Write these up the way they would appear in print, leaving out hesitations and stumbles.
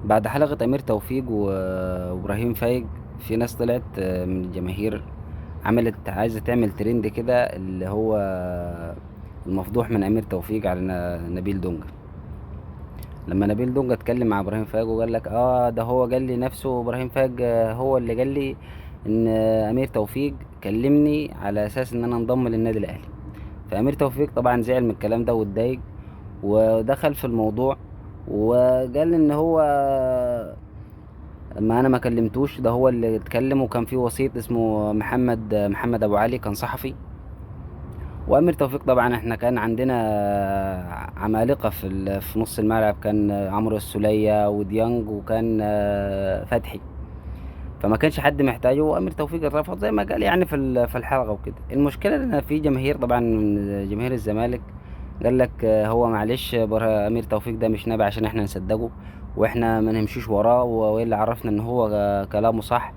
بعد حلقة أمير توفيق وإبراهيم فايق، في ناس طلعت من الجماهير عملت عايزة تعمل ترند كده اللي هو المفضوح من أمير توفيق على نبيل دونجا. لما نبيل دونجا اتكلم مع إبراهيم فايق وقال لك ده هو قال لي نفسه إبراهيم فايق، هو اللي قال لي إن أمير توفيق كلمني على أساس إن أنا انضم للنادي الأهلي. فأمير توفيق طبعا زعل من الكلام ده واتضايق ودخل في الموضوع وقال إن هو ما أنا ما كلمتوش، ده هو اللي اتكلم، وكان في وسيط اسمه محمد أبو علي كان صحفي. وأمير توفيق طبعا احنا كان عندنا عمالقة في نص الملعب، كان عمرو السولية وديانج وكان فتحي، فما كانش حد محتاجه، وأمير توفيق اترفض زي ما قال في الحلقة وكده. المشكلة إن في جماهير طبعا من جماهير الزمالك قال لك هو معلش أمير توفيق ده مش نبي عشان احنا نصدقه واحنا ما نمشيش وراه، وايه اللي عرفنا ان هو كلامه صح.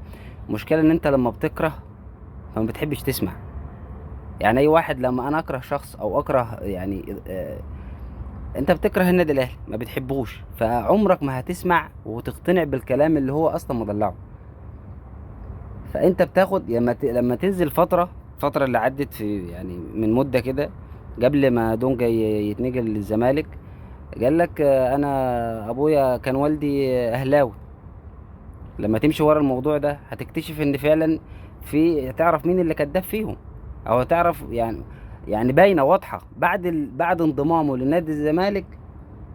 المشكلة ان انت لما بتكره فما بتحبش تسمع، اي واحد لما انا اكره شخص او اكره انت بتكره النادي الاهلي ما بتحبوش، فعمرك ما هتسمع وتقتنع بالكلام اللي هو اصلا مضلعه. فانت بتاخد لما تنزل فترة اللي عدت في من مدة كده قبل ما دونجا يتنقل للزمالك، قال لك انا ابويا كان والدي اهلاوي. لما تمشي ورا الموضوع ده هتكتشف ان فعلا في، تعرف مين اللي كذاب فيهم، او هتعرف يعني باينه واضحه بعد انضمامه لنادي الزمالك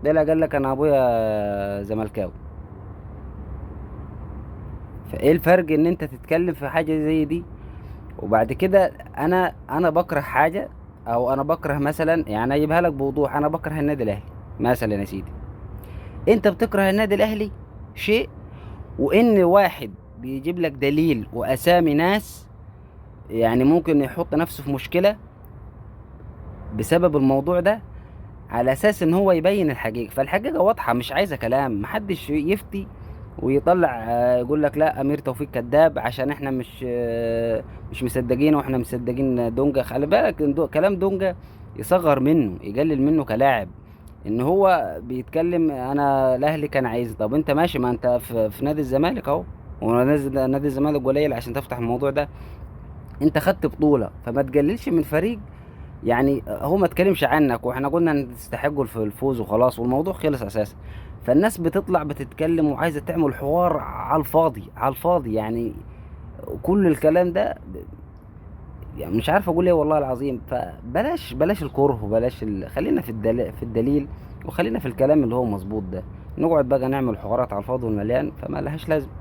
ده، لا قال لك انا ابويا زملكاوي. فايه الفرق ان انت تتكلم في حاجه زي دي؟ وبعد كده انا بكره حاجه، او انا بكره مثلا، اجيبها لك بوضوح، انا بكره النادي الاهلي مثلا يا سيدي. انت بتكره النادي الاهلي شيء، وان واحد بيجيب لك دليل واسامي ناس ممكن يحط نفسه في مشكله بسبب الموضوع ده على اساس ان هو يبين الحقيقه. فالحقيقه واضحه مش عايزه كلام، محدش يفتي ويطلع يقول لك لا امير توفيق كذاب عشان احنا مش مصدقين واحنا مصدقين دونجا. خلي بالك إن كلام دونجا يصغر منه، يقلل منه كلاعب، ان هو بيتكلم انا الاهلي كان عايز. طب انت ماشي، ما انت في نادي الزمالك اهو، ونازل نادي الزمالك قليل عشان تفتح الموضوع ده. انت خدت بطوله، فما تقللش من فريق هو ما اتكلمش عنك، واحنا قلنا ان تستحقوا الفوز وخلاص والموضوع خلص اساسا. فالناس بتطلع بتتكلم وعايزه تعمل حوار على الفاضي، على الفاضي، كل الكلام ده مش عارف اقول ايه والله العظيم. فبلاش، بلاش الكره، وبلاش خلينا في الدليل، وخلينا في الكلام اللي هو مظبوط ده. نقعد بقى نعمل حوارات على الفاضي والمليان فما لهاش لازمه.